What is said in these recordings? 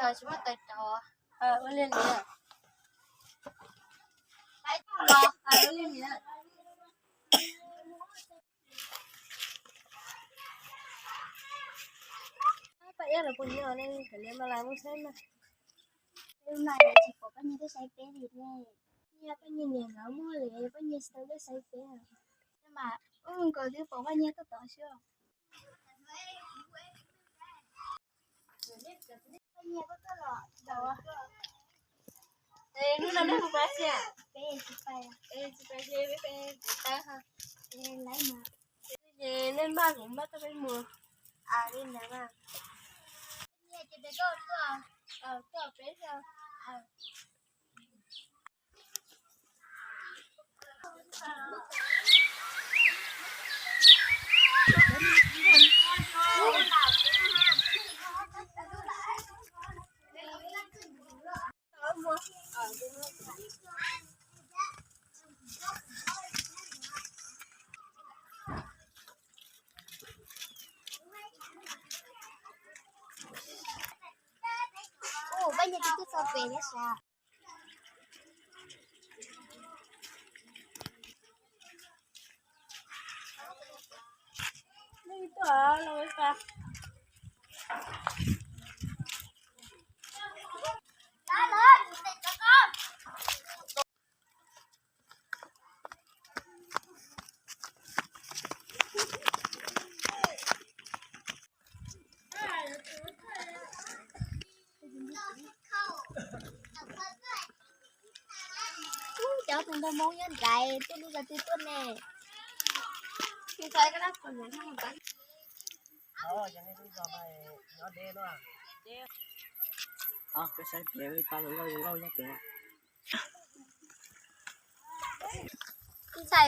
Tsis muaj tais rau. Ua li li. Ua li li. Paj Nyiag los puas nyob ne, kav liam mas los mus saib mas. Lub no tsis pom Paj Nyiag tuaj saib peb li ne. Nyiag Paj Nyiag niam lawv muaj li, Paj Nyiag tsis tau tuaj saib peb. Mas ub nkaus twb pom Paj Nyiag tuaj tod xwb. Paj Nyiag tuaj tod los. Hnub no nej mus pab tsi? Peb tsis pab, peb tsis pab, peb peb tawb ha. Ces nej npaj kuv npaj tuaj peb mus. Li ntawd mas. Nyiag ces peb tuaj, tuaj peb. Ub, Paj Nyiag twb tuaj txog pem thiab sas. Cov tus npawg Hmoob nyob nrad tuaj lub zos twg tuaj ne? Ntxhais,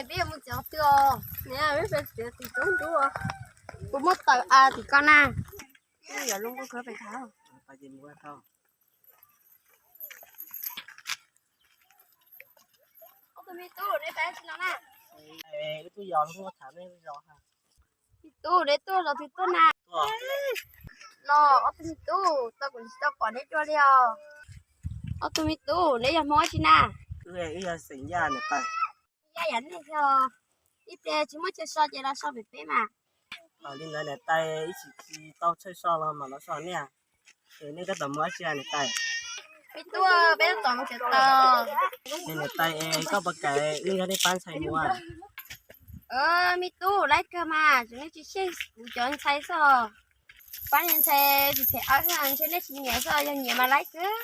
peb yuav mus txog twg os? Niam, peb pes txiav tim roob nrub. Kuv muab tawm av tim ko na. Yuav zoo nkauj kawg pes thaum. Ob tug me tub, neb pab tsi no na? Wb tuaj yos, wb tuaj tham nej zos. Me tub, neb tuaj zos twg tuaj na? Los ob tug me tub, tau kuv tsis tau pom neb dua li os. Ob tug me tub, neb yog Hmoob tsi na? Wb yog xeem Yaj niam tais. Yaj yam nej yog, ib pliag tsis muaj chaw so ces los so pem peb mas. Li ntawd niam tais, ib tsis tsis tau chaw so los mam los so nej. Es nej tab tom mus dab tsi niam tais? Peb tuaj, peb tuaj tom mus tsev tau. Es niam tais, koj puas kam wb nrog nej pab ntxhais mus? Me tub, laib kawg mas, tsuas nej tsis xyeej kuv cov ntxhais xwb. Pab niag ntxhais tsis them aw, ntshe nej tsis nyiam xwb, yog nyiam mas laib kawg.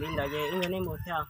Li ntawd ces wb nrog nej mus thiab.